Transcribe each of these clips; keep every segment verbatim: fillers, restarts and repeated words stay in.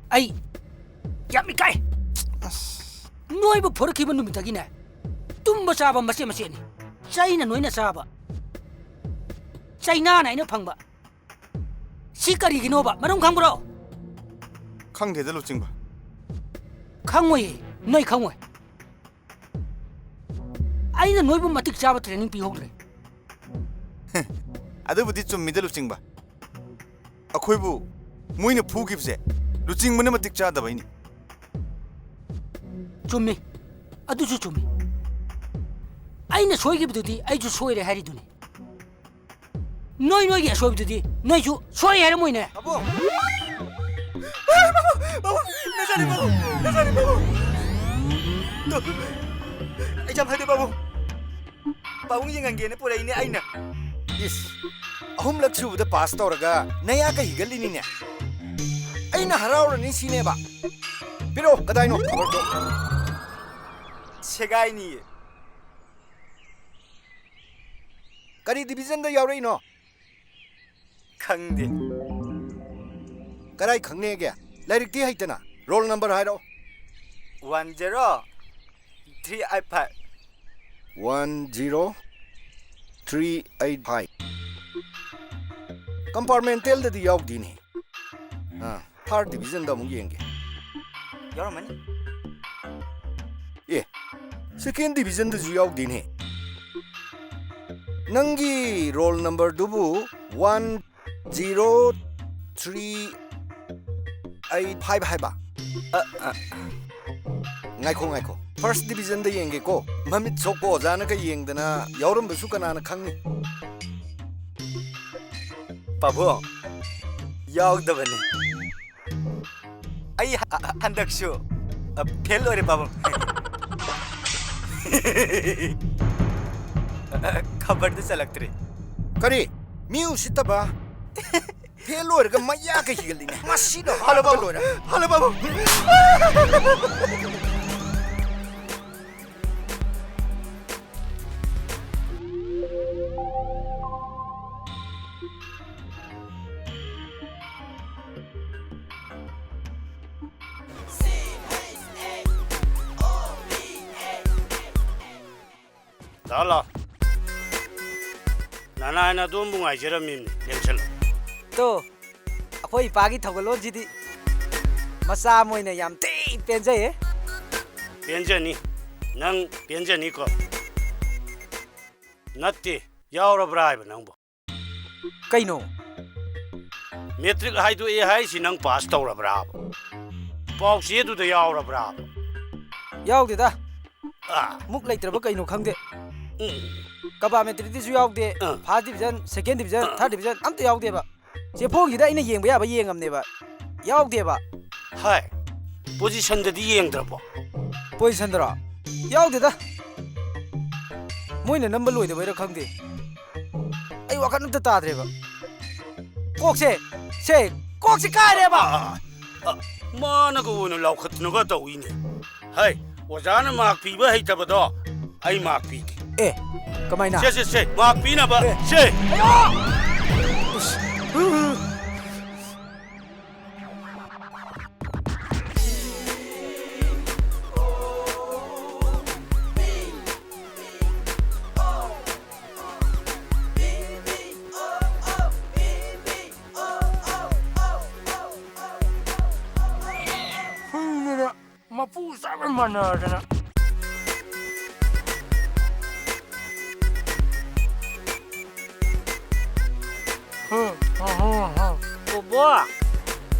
ꯑꯩ ꯌꯥꯝ ꯏꯀꯥꯏ꯫ ꯑꯁ꯫ ꯅꯣꯏꯕꯨ ꯐꯨꯔꯛꯈꯤꯕ ꯅꯨꯃꯤꯠꯇꯒꯤꯅꯦ, ꯇꯨꯝꯕ ꯆꯥꯕ ꯃꯆꯦꯠ ꯃꯆꯦꯠꯅꯤ꯫ ꯆꯩꯅ ꯅꯣꯏꯅ ꯆꯥꯕ ꯆꯩꯅꯥꯅ ꯑꯩꯅ ꯐꯪꯕ꯫ ꯁꯤ ꯀꯔꯤꯒꯤꯅꯣꯕ? ꯃꯔꯝ ꯈꯪꯕ꯭ꯔꯣ? ꯈꯪꯗꯦꯗ, ꯂꯨꯆꯤꯡꯕ꯫ ꯈꯪꯉꯣꯏꯌꯦ, ꯅꯣꯏ ꯈꯪꯉꯣꯏ꯫ ꯑꯩꯅ ꯅꯣꯏꯕꯨ ꯃꯇꯤꯛ ꯆꯥꯕ training ꯄꯤꯍꯧꯗ꯭ꯔꯦ꯫ ꯑꯗꯨꯕꯨꯗꯤ ꯆꯨꯝꯃꯤꯗ, ꯂꯨꯆꯤꯡꯕ꯫ ꯑꯩꯈꯣꯏꯕꯨ ꯃꯣꯏꯅ ꯐꯨꯈꯤꯕꯁꯦ ꯂꯨꯆꯤꯡꯕꯅ ꯃꯇꯤꯛ ꯆꯥꯗꯕꯩꯅꯤ꯫ ꯆꯨꯝꯃꯤ, ꯑꯗꯨꯁꯨ ꯆꯨꯝꯃꯤ꯫ ꯑꯩꯅ ꯁꯣꯏꯈꯤꯕꯗꯨꯗꯤ ꯑꯩꯁꯨ ꯁꯣꯏꯔꯦ ꯍꯥꯏꯔꯤꯗꯨꯅꯤ꯫ ꯅꯣꯏ ꯅꯣꯏꯒꯤ ꯑꯁꯣꯏꯕꯗꯨꯗꯤ ꯅꯣꯏꯁꯨ ꯁꯣꯏ ꯍꯥꯏꯔꯝꯃꯣꯏꯅꯦ꯫ ꯄꯥꯕꯨꯡ! ꯄꯥꯕꯨꯡ! ꯅꯆꯥꯅꯤ, ꯄꯥꯕꯨꯡ! ꯅꯆꯥꯅꯤ, ꯄꯥꯕꯨꯡ! ꯇꯨ, ꯑꯩ ꯌꯥꯝ ꯐꯗꯦ, ꯄꯥꯕꯨꯡ! ꯄꯥꯕꯨꯡ ꯌꯦꯡꯍꯟꯒꯦꯅ ꯄꯨꯔꯛꯏꯅꯦ ꯑꯩꯅ꯫ ꯏꯁ, ꯑꯍꯨꯝꯂꯛ ꯁꯨꯕꯗ ꯄꯥꯁ ꯇꯧꯔꯒ ꯅꯌꯥ ꯀꯩ ꯍꯤꯒꯠꯂꯤꯅꯤꯅꯦ? ꯑꯩꯅ ꯍꯔꯥꯎꯔꯅꯤ ꯁꯤꯅꯦꯕ꯫ ꯄꯤꯔꯛꯑꯣ, ꯀꯗꯥꯏꯅꯣ ꯈꯕꯔꯗꯣ? ꯁꯦꯒꯥꯏꯅꯤꯌꯦ꯫ ꯀꯔꯤ divisionꯗ ꯌꯥꯎꯔꯛꯏꯅꯣ? ꯈꯪꯗꯦ꯫ ꯀꯔꯥꯏ ꯈꯪꯅꯦꯒꯦ? ꯂꯥꯏꯔꯤꯛꯇꯤ ꯍꯩꯇꯅ꯫ Roll number ꯍꯥꯏꯔꯛꯑꯣ꯫ One zero three eight five꯫ One zero three eight five꯫ Compartmentalꯗꯗꯤ ꯌꯥꯎꯗꯦꯅꯦ꯫ ꯑꯥ, third divisionꯗ ꯑꯃꯨꯛ ꯌꯦꯡꯒꯦ꯫ ꯌꯥꯎꯔꯝꯃꯅꯤ꯫ ꯑꯦ, second divisionꯗꯁꯨ ꯌꯥꯎꯗꯦꯅꯦ꯫ ꯅꯪꯒꯤ roll numberꯗꯨꯕꯨ one zero three eight five ꯍꯥꯏꯕ? ꯑ, ꯑ꯫ ꯉꯥꯏꯈꯣ, ꯉꯥꯏꯈꯣ꯫ First divisionꯗ ꯌꯦꯡꯒꯦꯀꯣ꯫ ꯃꯃꯤꯠ ꯁꯣꯛꯄ ꯑꯣꯖꯥꯅꯒ ꯌꯦꯡꯗꯅ ꯌꯥꯎꯔꯝꯕꯁꯨ ꯀꯅꯥꯅ ꯈꯪꯅꯤ? ꯄꯥꯕꯨꯡ, ꯌꯥꯎꯗꯕꯅꯤ꯫ ꯑꯩ ꯍ-, ꯍ-, ꯍꯟꯗꯛꯁꯨ, ꯑ, fail ꯑꯣꯏꯔꯦ, ꯄꯥꯕꯨꯡ꯫ ꯈꯕꯔꯗ ꯆꯜꯂꯛꯇ꯭ꯔꯦ꯫ ꯀꯔꯤ? ꯃꯤ ꯎꯁꯤꯠꯇꯕ? Fail ꯑꯣꯏꯔꯒ ꯃꯌꯥ ꯀꯩ ꯍꯤꯒꯠꯂꯤꯅꯦ? ꯃꯁꯤꯗ ꯍꯜꯂꯣ, ꯍꯥꯠꯂꯒ ꯄꯥꯕꯨꯡ꯫ ꯂꯣꯏꯔꯦ꯫ ꯍꯜꯂꯣ, ꯄꯥꯕꯨꯡ꯫ ꯍꯜꯂꯣ꯫ ꯅꯅꯥꯏꯅ ꯑꯗꯣꯝꯕꯨ ꯉꯥꯏꯖꯔꯝꯃꯤꯅꯤ꯫ ꯂꯦꯡꯁꯜꯂꯨ꯫ ꯇꯣ, ꯑꯩꯈꯣꯏ ꯏꯄꯥꯒꯤ ꯊꯧꯒꯜꯂꯣꯟꯁꯤꯗꯤ ꯃꯆꯥ ꯑꯃ ꯑꯣꯏꯅ ꯌꯥꯝ ꯊꯤ ꯄꯦꯟꯖꯩꯌꯦ꯫ ꯄꯦꯟꯖꯅꯤ꯫ ꯅꯪ ꯄꯦꯟꯖꯅꯤꯀꯣ꯫ ꯅꯠꯇꯦ, ꯌꯥꯎꯔꯕ꯭ꯔꯥ ꯍꯥꯏꯕ ꯅꯪꯕꯨ? ꯀꯩꯅꯣ? ꯃꯦꯇ꯭ꯔꯤꯛ ꯍꯥꯏꯗꯣꯛꯑꯦ ꯍꯥꯏꯁꯤ ꯅꯪ ꯄꯥꯁ ꯇꯧꯔꯕ꯭ꯔꯥꯕ? ꯄꯥꯎ ꯆꯦꯗꯨꯗ ꯌꯥꯎꯔꯕ꯭ꯔꯥꯕ? ꯌꯥꯎꯗꯦꯗ꯫ ꯑꯥ꯫ ꯃꯨꯛ ꯂꯩꯇ꯭ꯔꯕ ꯀꯩꯅꯣ ꯈꯪꯗꯦ꯫ ꯎꯝ꯫ ꯀꯕꯥ ꯃꯦꯇ꯭ꯔꯤꯛꯇꯁꯨ ꯌꯥꯎꯗꯦ꯫ ꯑꯥ꯫ ꯐꯥꯔꯁ ꯗꯤꯕꯤꯖꯟ, ꯁꯦꯀꯦꯟ ꯗꯤꯕꯤꯖꯟ, ꯑꯥ꯫ ꯊꯥꯔꯠ ꯗꯤꯕꯤꯖꯟ ꯑꯝꯇ ꯌꯥꯎꯗꯦꯕ꯫ ꯆꯦꯐꯣꯡꯁꯤꯗ ꯑꯩꯅ ꯌꯦꯡꯕ ꯌꯥꯕ ꯌꯦꯡꯉꯝꯅꯦꯕ꯫ ꯌꯥꯎꯗꯦꯕ꯫ ꯍꯥꯏ꯫ ꯄꯣꯖꯤꯁꯟꯗꯗꯤ ꯌꯦꯡꯗ꯭ꯔꯕꯣ? ꯄꯣꯖꯤꯁꯟꯗꯔꯣ? ꯌꯥꯎꯗꯦꯗ꯫ ꯃꯣꯏꯅ ꯅꯝꯕ ꯂꯣꯏꯗꯕꯩꯔ ꯈꯪꯗꯦ꯫ ꯑꯩ ꯋꯥꯈꯜ ꯑꯝꯇ ꯇꯥꯗ꯭ꯔꯦꯕ꯫ ꯀꯣꯛꯁꯦ, ꯁꯦ, ꯀꯣꯛꯁꯦ ꯀꯥꯏꯔꯦꯕ꯫ ꯑ, ꯑ, ꯑ, ꯃꯥꯅꯒ ꯑꯣꯏꯅ ꯂꯥꯎꯈꯠꯇꯅꯒ ꯇꯧꯏꯅꯦ꯫ ꯍꯩ, ꯑꯣꯖꯥꯅ ꯃꯥꯔꯛ ꯄꯤꯕ ꯍꯩꯇꯕꯗꯣ ꯑꯩ ꯃꯥꯔꯛ ꯄꯤꯒꯦ꯫ ꯑꯦ, ꯀꯃꯥꯏꯅ? ꯁꯦ, ꯁꯦ, ꯁꯦ, ꯃꯥꯔꯛ ꯄꯤꯅꯕ, ꯑꯦ꯫ ꯁꯦ꯫ ꯑꯌꯣ! ꯎꯁ! ꯍꯨꯏꯅꯦꯅ ꯃꯄꯨ ꯆꯞ ꯃꯥꯟꯅꯗꯅ꯫ ꯕꯣꯕꯣ!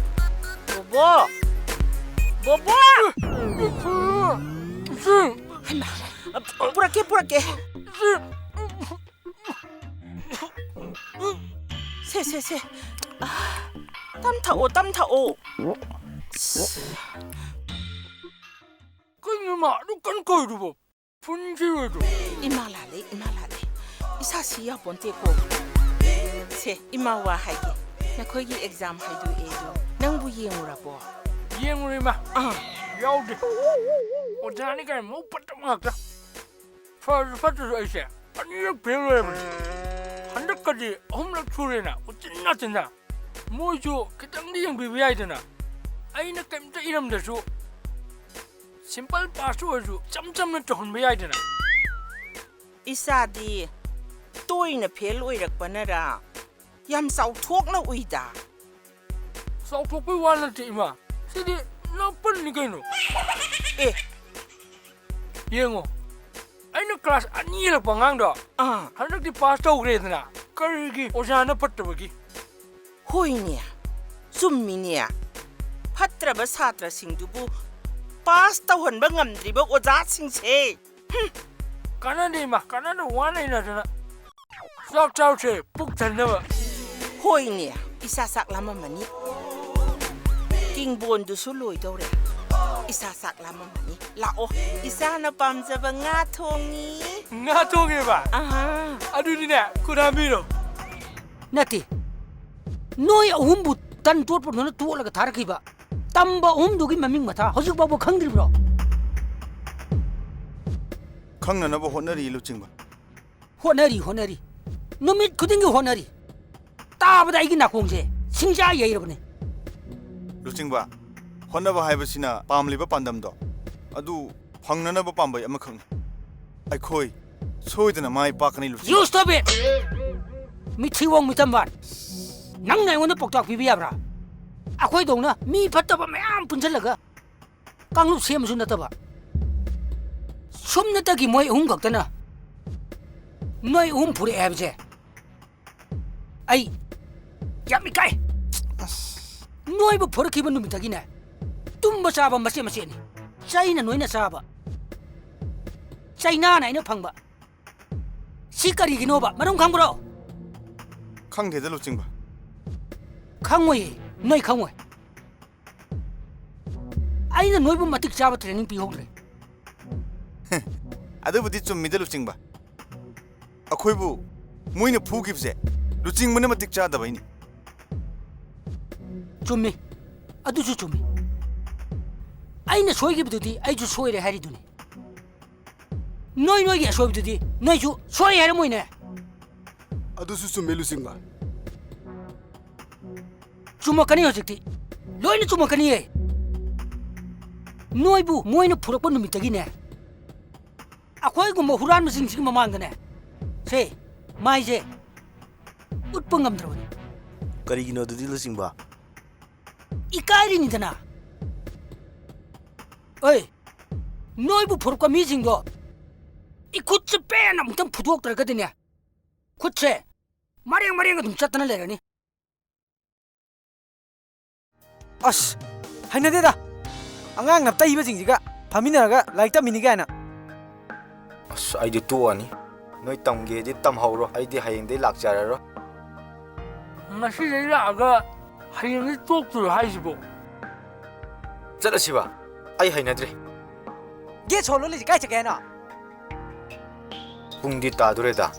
ꯕꯣꯕꯣ! ꯕꯣꯕꯣ! ꯍꯩꯃꯥ! ꯄꯨꯔꯛꯀꯦ, ꯄꯨꯔꯛꯀꯦ꯫ ꯁꯦ, ꯁꯦ, ꯁꯦ꯫ ꯑꯥ, ꯇꯝ ꯊꯛꯑꯣ, ꯇꯝ ꯊꯛꯑꯣ꯫ ꯀꯩꯅꯣ ꯃꯥ ꯑꯗꯨꯛ ꯀꯟꯅ ꯀꯧꯔꯤꯗꯨꯕꯣ? ꯐꯨꯟꯈꯤꯔꯣꯏꯗ꯭ꯔꯣ? ꯏꯃꯥ ꯂꯥꯜꯂꯦ, ꯏꯃꯥ ꯂꯥꯜꯂꯦ꯫ ꯏꯁꯥ ꯁꯤ ꯌꯥꯄꯣꯟꯇꯦꯀꯣ꯫ ꯁꯦ, ꯏꯃꯥ ꯋꯥ ꯍꯥꯏꯒꯦ꯫ ꯅꯈꯣꯏꯒꯤ ꯑꯦꯛꯖꯥꯝ ꯍꯥꯏꯗꯣꯛꯑꯦ ꯑꯗꯣ, ꯅꯪꯕꯨ ꯌꯦꯡꯉꯨꯔꯕꯣ? ꯌꯦꯡꯉꯨꯔꯦ ꯏꯃꯥ꯫ ꯑꯥ꯫ ꯌꯥꯎꯗꯦ꯫ ꯑꯣꯖꯥꯅꯤ ꯀꯥꯏꯅ ꯃꯕꯨꯛ ꯐꯠꯇꯕ ꯉꯥꯛꯇ꯫ ꯐꯔꯁꯨ ꯐꯠꯇ꯭ꯔꯁꯨ ꯑꯩꯁꯦ ꯑꯅꯤꯔꯛ ꯐꯦꯜ ꯑꯣꯏꯔꯕꯅꯤ꯫ ꯍꯟꯗꯛꯀꯗꯤ ꯑꯍꯨꯝꯂꯛ ꯁꯨꯔꯦꯅ ꯎꯆꯤꯟ ꯅꯥꯆꯤꯟꯅ꯫ ꯃꯣꯏꯁꯨ ꯈꯤꯇꯪꯗꯤ ꯌꯦꯡꯕꯤꯕ ꯌꯥꯏꯗꯅ꯫ ꯑꯩꯅ ꯀꯩꯝꯇ ꯏꯔꯝꯗ꯭ꯔꯁꯨ ꯁꯤꯝꯄꯜ ꯄꯥꯁ ꯑꯣꯏꯔꯁꯨ ꯏꯆꯝ ꯆꯝꯅ ꯇꯧꯍꯟꯕ ꯌꯥꯏꯗꯅ꯫ ꯏꯆꯥꯗꯤ ꯇꯣꯏꯅ ꯐꯦꯜ ꯑꯣꯏꯔꯛꯄꯅꯔꯥ ꯌꯥꯝ ꯆꯥꯎꯊꯣꯛꯅ ꯎꯏꯗ꯫ ꯆꯥꯎꯊꯣꯛꯄꯩ ꯋꯥ ꯅꯠꯇꯦ, ꯏꯃꯥ꯫ ꯁꯤꯗꯤ ꯅꯥꯄꯜꯅꯤ ꯀꯩꯅꯣ꯫ ꯑꯦ꯫ ꯌꯦꯡꯉꯣ, ꯑꯩꯅ ꯀ꯭ꯂꯥꯁ ꯑꯅꯤ ꯍꯦꯜꯂꯛꯄ ꯑꯉꯥꯡꯗꯣ ꯑꯥ꯫ ꯍꯟꯗꯛꯇꯤ ꯄꯥꯁ ꯇꯧꯈ꯭ꯔꯦꯗꯅ꯫ ꯀꯔꯤꯒꯤ? ꯑꯣꯖꯥꯅ ꯐꯠꯇꯕꯒꯤ꯫ ꯍꯣꯏꯅꯦ, ꯆꯨꯝꯃꯤꯅꯦ꯫ ꯐꯠꯇ꯭ꯔꯕ ꯁꯥꯇ꯭ꯔꯁꯤꯡꯗꯨꯕꯨ ꯄꯥꯁ ꯇꯧꯍꯟꯕ ꯉꯝꯗ꯭ꯔꯤꯕ ꯑꯣꯖꯥꯁꯤꯡꯁꯦ꯫ ꯍꯨꯝ꯫ ꯀꯥꯟꯅꯗꯦ ꯏꯃꯥ, ꯀꯥꯟꯅꯗ ꯋꯥ ꯂꯩꯅꯗꯅ꯫ ꯆꯥꯛ ꯆꯥꯎꯁꯦ, ꯄꯨꯛ ꯊꯟꯅꯕ꯫ ꯍꯣꯏꯅꯦ, ꯏꯁꯥ ꯆꯥꯛ ꯂꯥꯝꯃꯝꯃꯅꯤ꯫ ꯀꯤꯡꯕꯣꯟꯗꯨꯁꯨ ꯂꯣꯏꯗꯧꯔꯦ꯫ ꯏꯁꯥ ꯆꯥꯛ ꯂꯥꯝꯃꯝꯃꯅꯤ꯫ ꯂꯥꯛꯑꯣ, ꯏꯆꯥꯅ ꯄꯥꯝꯖꯕ ꯉꯥ ꯊꯣꯡꯉꯤ꯫ ꯉꯥ ꯊꯣꯡꯉꯦꯕ? ꯑꯍꯥ꯫ ꯑꯗꯨꯗꯤꯅꯦ, ꯈꯨꯠ ꯍꯥꯝꯕꯤꯔꯣ꯫ ꯅꯠꯇꯦ꯫ ꯅꯣꯏ ꯑꯍꯨꯝꯕꯨ ꯇꯟ ꯇꯣꯠꯄꯗꯨꯅ ꯇꯣꯠꯂꯒ ꯊꯥꯔꯛꯈꯤꯕ ꯇꯝꯕ ꯑꯍꯨꯝꯗꯨꯒꯤ ꯃꯃꯤꯡ ꯃꯊꯥ ꯍꯧꯖꯤꯛ ꯐꯥꯎꯕ ꯈꯪꯗ꯭ꯔꯤꯕ꯭ꯔꯣ? ꯈꯪꯅꯅꯕ ꯍꯣꯠꯅꯔꯤ, ꯂꯨꯆꯤꯡꯕ꯫ ꯍꯣꯠꯅꯔꯤ, ꯍꯣꯠꯅꯔꯤ꯫ ꯅꯨꯃꯤꯠ ꯈꯨꯗꯤꯡꯒꯤ ꯍꯣꯠꯅꯔꯤ꯫ ꯇꯥꯕꯗ ꯑꯩꯒꯤ ꯅꯥꯀꯣꯡꯁꯦ ꯁꯤꯡꯖꯥ ꯌꯩꯔꯕꯅꯦ꯫ ꯂꯨꯆꯤꯡꯕ, ꯍꯣꯠꯅꯕ ꯍꯥꯏꯕꯁꯤꯅ ꯄꯥꯝꯂꯤꯕ ꯄꯥꯟꯗꯝꯗꯣ ꯑꯗꯨ ꯐꯪꯅꯅꯕ ꯄꯥꯝꯕꯩ ꯑꯃꯈꯛꯅꯤ꯫ ꯑꯩꯈꯣꯏ ꯁꯣꯏꯗꯅ ꯃꯥꯏ ꯄꯥꯛꯀꯅꯤ, ꯂꯨꯆꯤꯡꯕ꯫ You stop it! ꯃꯤꯊꯤꯋꯣꯡ ꯃꯤꯆꯝꯕꯥꯟ꯫ ꯅꯪꯅ ꯑꯩꯉꯣꯟꯗ ꯄꯥꯎꯇꯥꯛ ꯄꯤꯕ ꯌꯥꯕ꯭ꯔꯥ? ꯑꯩꯈꯣꯏꯗꯧꯅ ꯃꯤ ꯐꯠꯇꯕ ꯃꯌꯥꯝ ꯄꯨꯟꯁꯤꯜꯂꯒ ꯀꯥꯡꯂꯨꯞ ꯁꯦꯝꯕꯁꯨ ꯅꯠꯇꯕ, ꯁꯨꯞꯅꯇꯒꯤ ꯃꯣꯏ ꯑꯍꯨꯝ ꯈꯛꯇꯅ ꯅꯣꯏ ꯑꯍꯨꯝ ꯐꯨꯔꯛꯑꯦ ꯍꯥꯏꯕꯁꯦ ꯑꯩ ꯌꯥꯝ ꯏꯀꯥꯏ꯫ ꯑꯁ꯫ ꯅꯣꯏꯕꯨ ꯐꯨꯔꯛꯈꯤꯕ ꯅꯨꯃꯤꯠꯇꯒꯤꯅꯦ, ꯇꯨꯝꯕ ꯆꯥꯕ ꯃꯆꯦꯠ ꯃꯆꯦꯠꯅꯤ꯫ ꯆꯩꯅ ꯅꯣꯏꯅ ꯆꯥꯕ, ꯆꯩꯅꯥꯅ ꯑꯩꯅ ꯐꯪꯕ꯫ ꯁꯤ ꯀꯔꯤꯒꯤꯅꯣꯕ? ꯃꯔꯝ ꯈꯪꯕ꯭ꯔꯣ? ꯈꯪꯗꯦꯗ, ꯂꯨꯆꯤꯡꯕ꯫ ꯈꯪꯉꯣꯏꯌꯦ, ꯅꯣꯏ ꯈꯪꯉꯣꯏ꯫ ꯑꯩꯅ ꯅꯣꯏꯕꯨ ꯃꯇꯤꯛ ꯆꯥꯕ training ꯄꯤꯍꯧꯗ꯭ꯔꯦ꯫ ꯑꯗꯨꯕꯨꯗꯤ ꯆꯨꯝꯃꯤꯗ, ꯂꯨꯆꯤꯡꯕ꯫ ꯑꯩꯈꯣꯏꯕꯨ ꯃꯣꯏꯅ ꯐꯨꯈꯤꯕꯁꯦ ꯂꯨꯆꯤꯡꯕꯅ ꯃꯇꯤꯛ ꯆꯥꯗꯕꯩꯅꯤ꯫ ꯆꯨꯝꯃꯤ, ꯑꯗꯨꯁꯨ ꯆꯨꯝꯃꯤ꯫ ꯑꯩꯅ ꯁꯣꯏꯈꯤꯕꯗꯨꯗꯤ ꯑꯩꯁꯨ ꯁꯣꯏꯔꯦ ꯍꯥꯏꯔꯤꯗꯨꯅꯤ꯫ ꯅꯣꯏ ꯅꯣꯏꯒꯤ ꯑꯁꯣꯏꯕꯗꯨꯗꯤ ꯅꯣꯏꯁꯨ ꯁꯣꯏ ꯍꯥꯏꯔꯝꯃꯣꯏꯅꯦ꯫ ꯑꯗꯨꯁꯨ ꯆꯨꯝꯃꯤ, ꯂꯨꯆꯤꯡꯕ꯫ ꯆꯨꯝꯃꯛꯀꯅꯤ ꯍꯧꯖꯤꯛꯇꯤ꯫ ꯂꯣꯏꯅ ꯆꯨꯝꯃꯛꯀꯅꯤꯌꯦ꯫ ꯅꯣꯏꯕꯨ ꯃꯣꯏꯅ ꯐꯨꯔꯛꯄ ꯅꯨꯃꯤꯠꯇꯒꯤꯅꯦ, ꯑꯩꯈꯣꯏꯒꯨꯝꯕ ꯍꯨꯔꯥꯟꯕꯁꯤꯡꯁꯤꯒꯤ ꯃꯃꯥꯡꯗꯅꯦ, ꯁꯦ, ꯃꯥꯏꯁꯦ ꯎꯠꯄ ꯉꯝꯗ꯭ꯔꯕꯅꯤ꯫ ꯀꯔꯤꯒꯤꯅꯣ ꯑꯗꯨꯗꯤ, ꯂꯨꯆꯤꯡꯕ? ꯏꯀꯥꯏꯔꯤꯅꯤꯗꯅ꯫ ꯑꯣꯏ, ꯅꯣꯏꯕꯨ ꯐꯨꯔꯛꯄ ꯃꯤꯁꯤꯡꯗꯣ ꯏꯈꯨꯠꯁꯦ ꯄꯦꯟꯅ ꯑꯃꯨꯛꯇꯪ ꯐꯨꯗꯣꯛꯇ꯭ꯔꯒꯗꯤꯅꯦ, ꯈꯨꯠꯁꯦ ꯃꯔꯦꯡ ꯃꯔꯦꯡ ꯑꯗꯨꯝ ꯆꯠꯇꯅ ꯂꯩꯔꯅꯤ꯫ ꯑꯁ, ꯍꯩꯅꯗꯦꯗ꯫ ꯑꯉꯥꯡ ꯅꯞꯇꯩꯕꯁꯤꯡꯁꯤꯒ ꯐꯝꯃꯤꯟꯅꯔꯒ ꯂꯥꯏꯔꯤꯛ ꯇꯝꯃꯤꯅꯤ ꯀꯥꯏꯅ꯫ ꯑꯁ, ꯑꯩꯗꯤ ꯇꯣꯛꯑꯅꯤ꯫ ꯅꯣꯏ ꯇꯝꯒꯦꯗꯤ ꯇꯝꯍꯧꯔꯣ, ꯑꯩꯗꯤ ꯍꯌꯦꯡꯗꯩ ꯂꯥꯛꯆꯔꯔꯣꯏ꯫ ꯉꯁꯤꯗꯩ ꯂꯥꯛꯑꯒ ꯍꯌꯦꯡꯗꯩ ꯇꯣꯛꯇꯣꯏꯔꯣ ꯍꯥꯏꯁꯤꯕꯣ? ꯆꯠꯂꯁꯤꯕ, ꯑꯩ ꯍꯩꯅꯗ꯭ꯔꯦ꯫ ꯒꯦꯠ ꯁꯣ ꯂꯣꯜꯂꯤꯁꯤ ꯀꯥꯏ ꯆꯠꯀꯦ ꯍꯥꯏꯅꯣ? ꯄꯨꯡꯗꯤ ꯇꯥꯗꯣꯔꯦꯗ꯫